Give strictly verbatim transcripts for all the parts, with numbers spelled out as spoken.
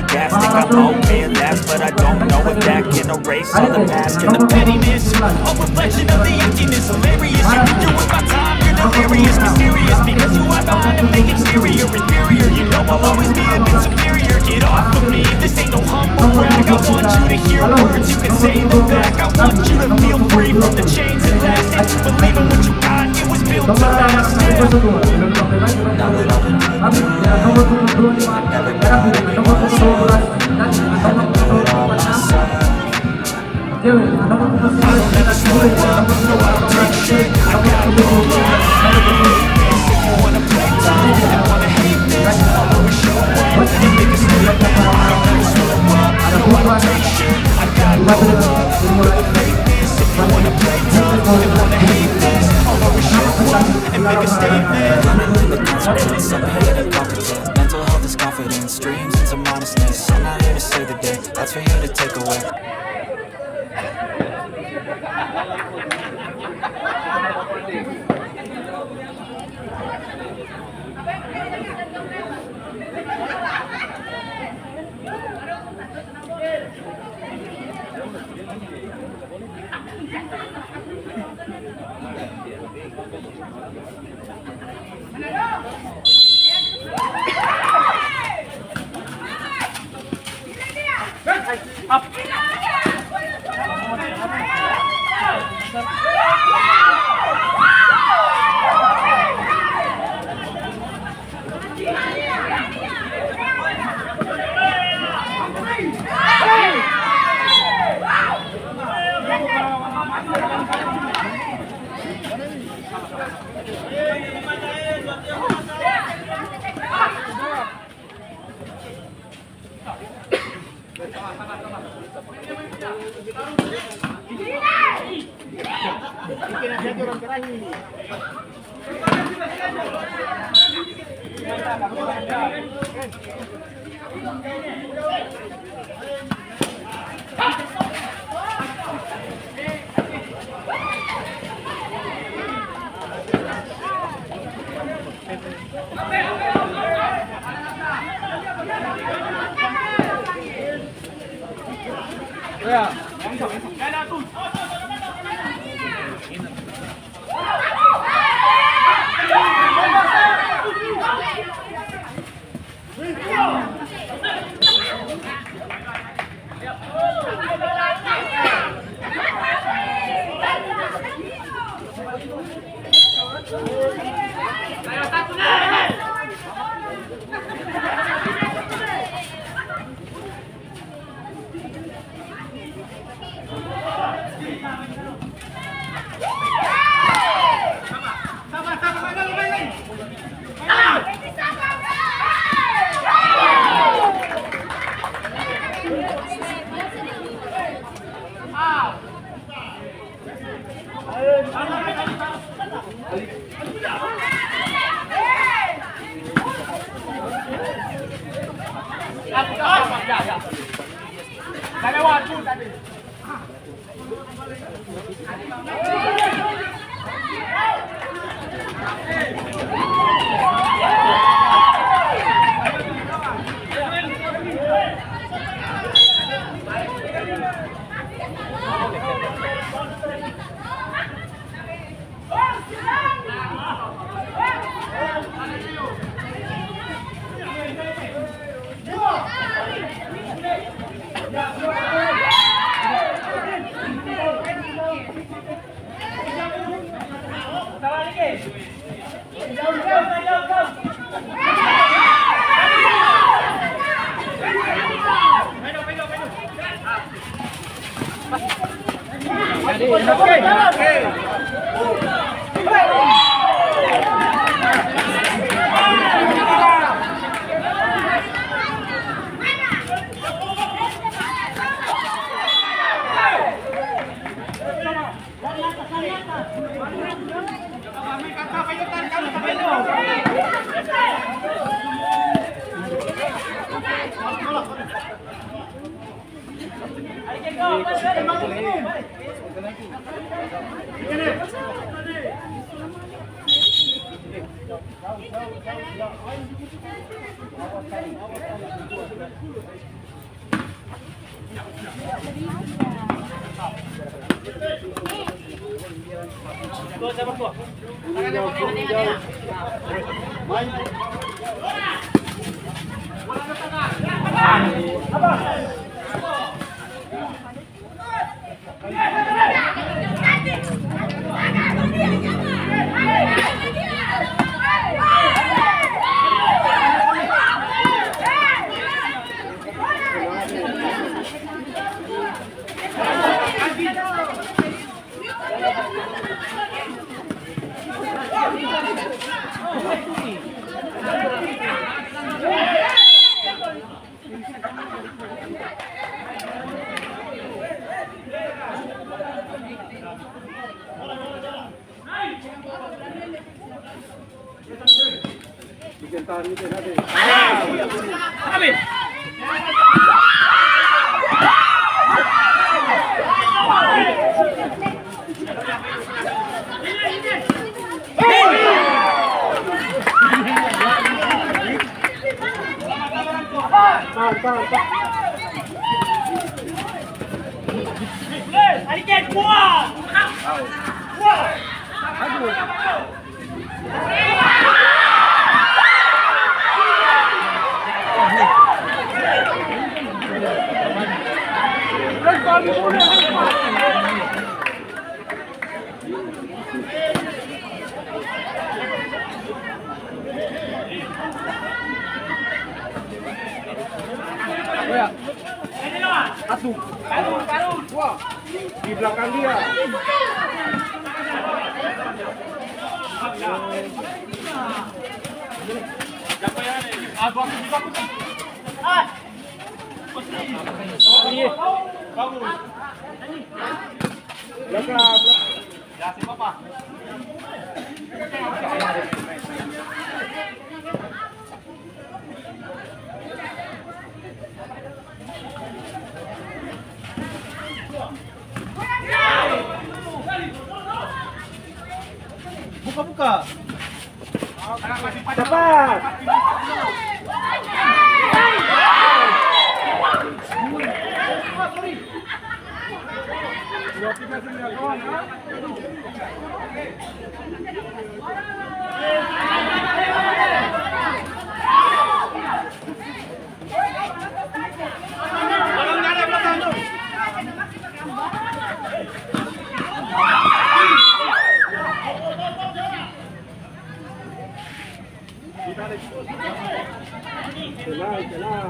Gas, think I'm okay at last, but I don't know if that can erase all the past. And the pettiness, a reflection of the emptiness. Hilarious, you can do with my time, you're delirious, mysterious, because you are behind a fake exterior, inferior. You know I'll always be a bit superior. Get off of me, this ain't no humble brag. I want you to hear words, you can say them back. I want you to feel free from the chains that last. And believe in what you got, it was built to last. Now that all the good things I never got, I never got it all myself. I never do it all myself. I don't ever slow up, no, I don't take shit. I got no love. If you wanna play tough and wanna hate this, I'll always show up. And niggas know that I don't ever slow up, no, I don't take shit. I got no love for the fakeness. If you wanna play tough and wanna hate this, I'll always show up and make a statement. I'm not in the consequence, I'm here to conquer. Mental health is confidence, dreams and some honestness. I'm not here to save the day, that's for you to take away. Ya. Satu. Dua. Di belakang dia. Iya. Bagus. Belakang. Buka, buka. Cepat. Tenang, tenang.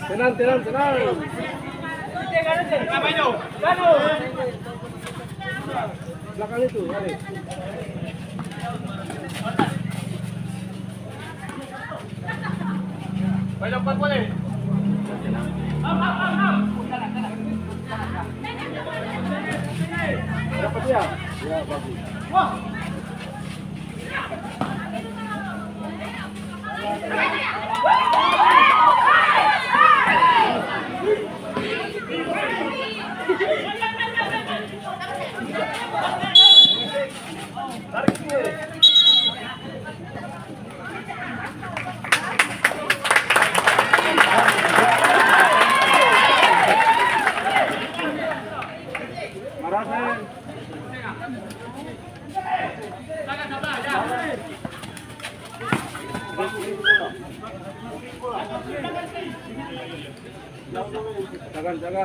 Tenang, tenang, tenang. Belakang itu, Ale. Dapat ya? Ya, bagus. Jaga, jaga.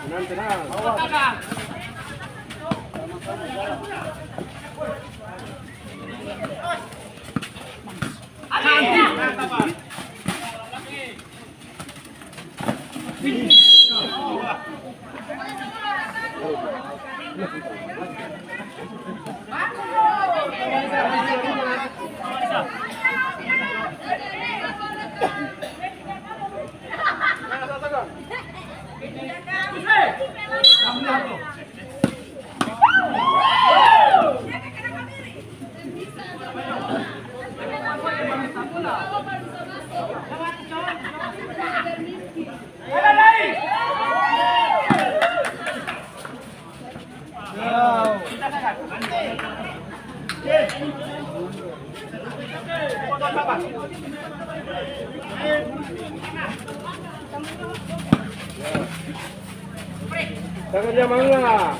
Tenang, tenang. Tangan dia mangga.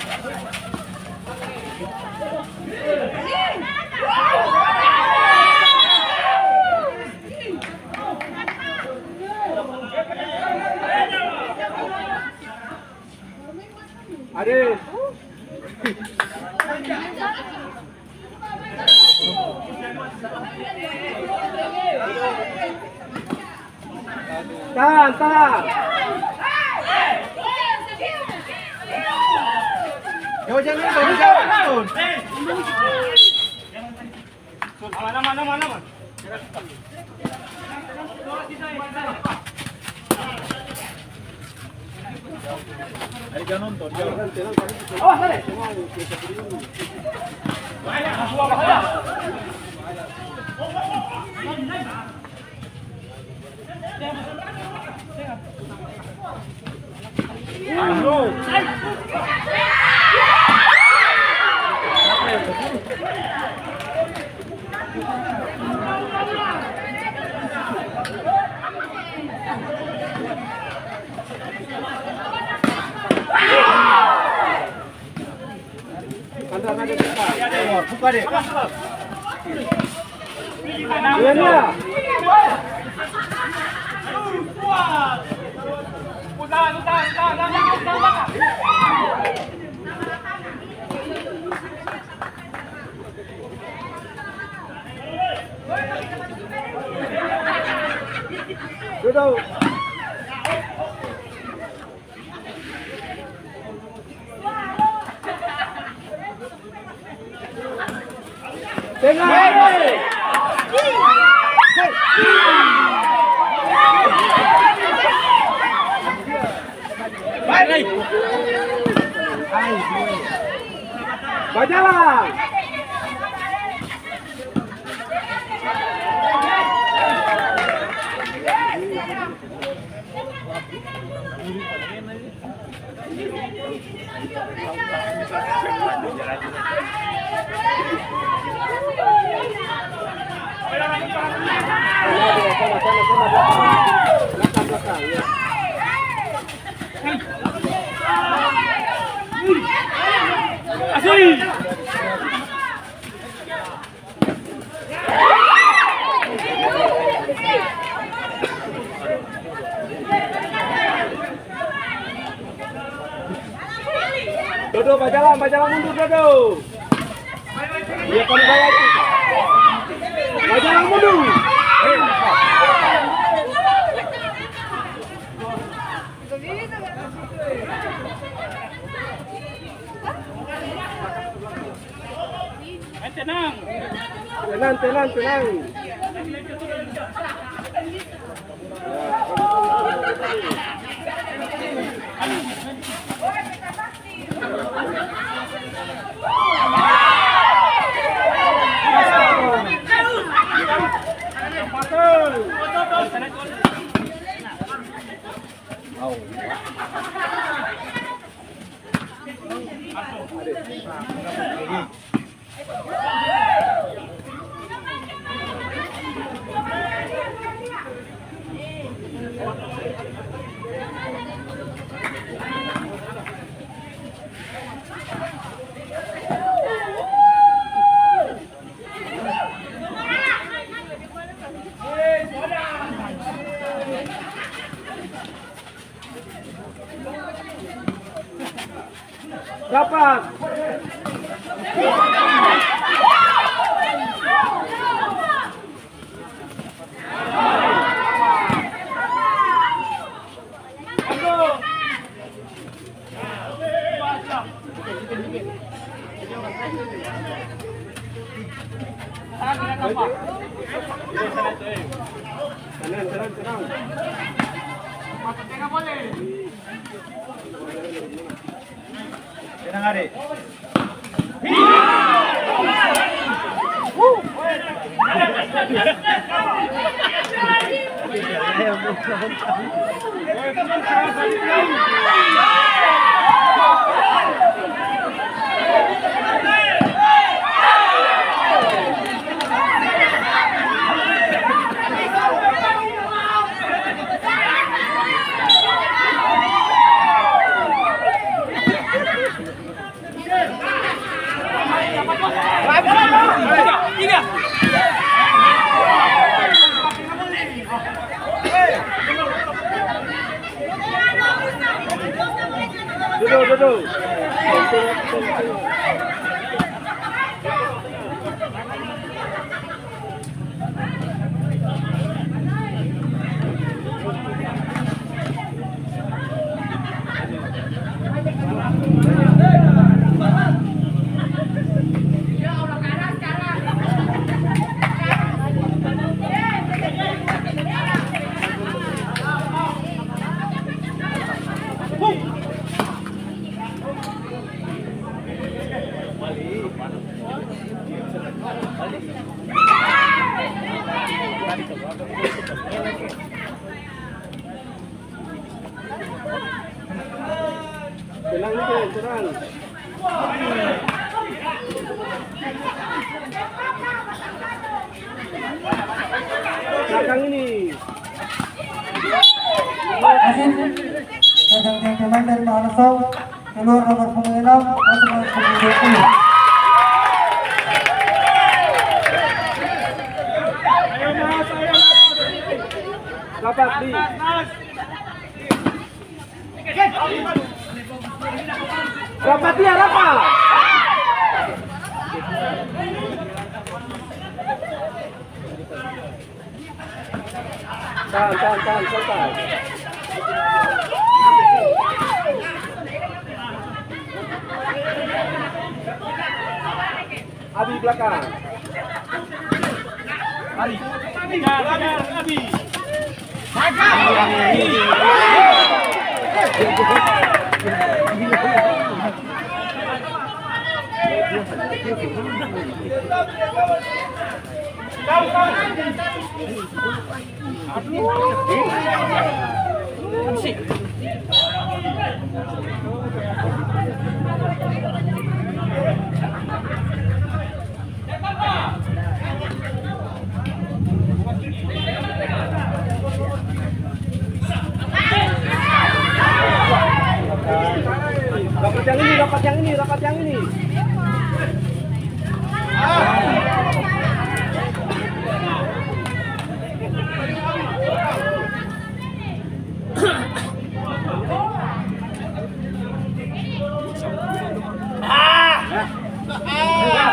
Ade. Tahan, tahan. Jauh, jangan, jauh, jauh. Aman, aman, aman, aman. Buka deh. Iya, iya. Duduk. Tenang. Bajalan. Dodo, bajalang, bajalang mundur, Dodo. Iya, kamu bawa itu. Bajalang mundur. Tenang. Tenang, tenang, tenang. Rapat. Tenang, tenang, tenang. Dudu, dudu. Tenang, tenang, tenang. Belakang ini. Kasih. Pegang tim pemain dari Mahalaso. Keluar nomor punggung enam, masuk nomor punggung dua puluh. Rapat, Di. Rapat dia, rapat. Tahan, tahan, tahan, santai. Abi belakang. Abi. Abi. Dapat yang ini, dapat yang ini, dapat yang ini.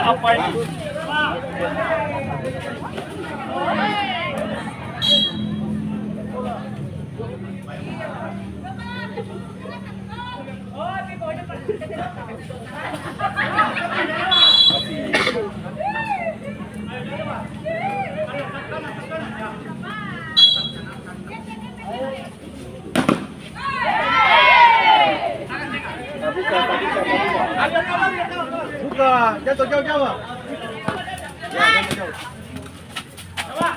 Apa ini? Buka, jatuh jauh-jauh. Ya, jatuh jauh. Sama.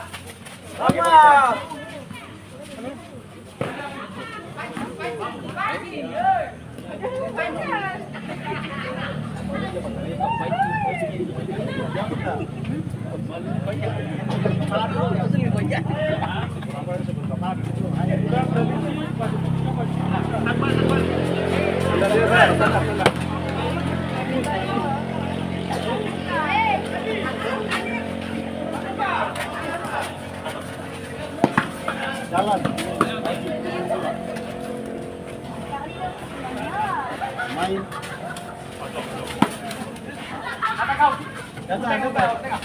Jalan. Main. Datang, datang.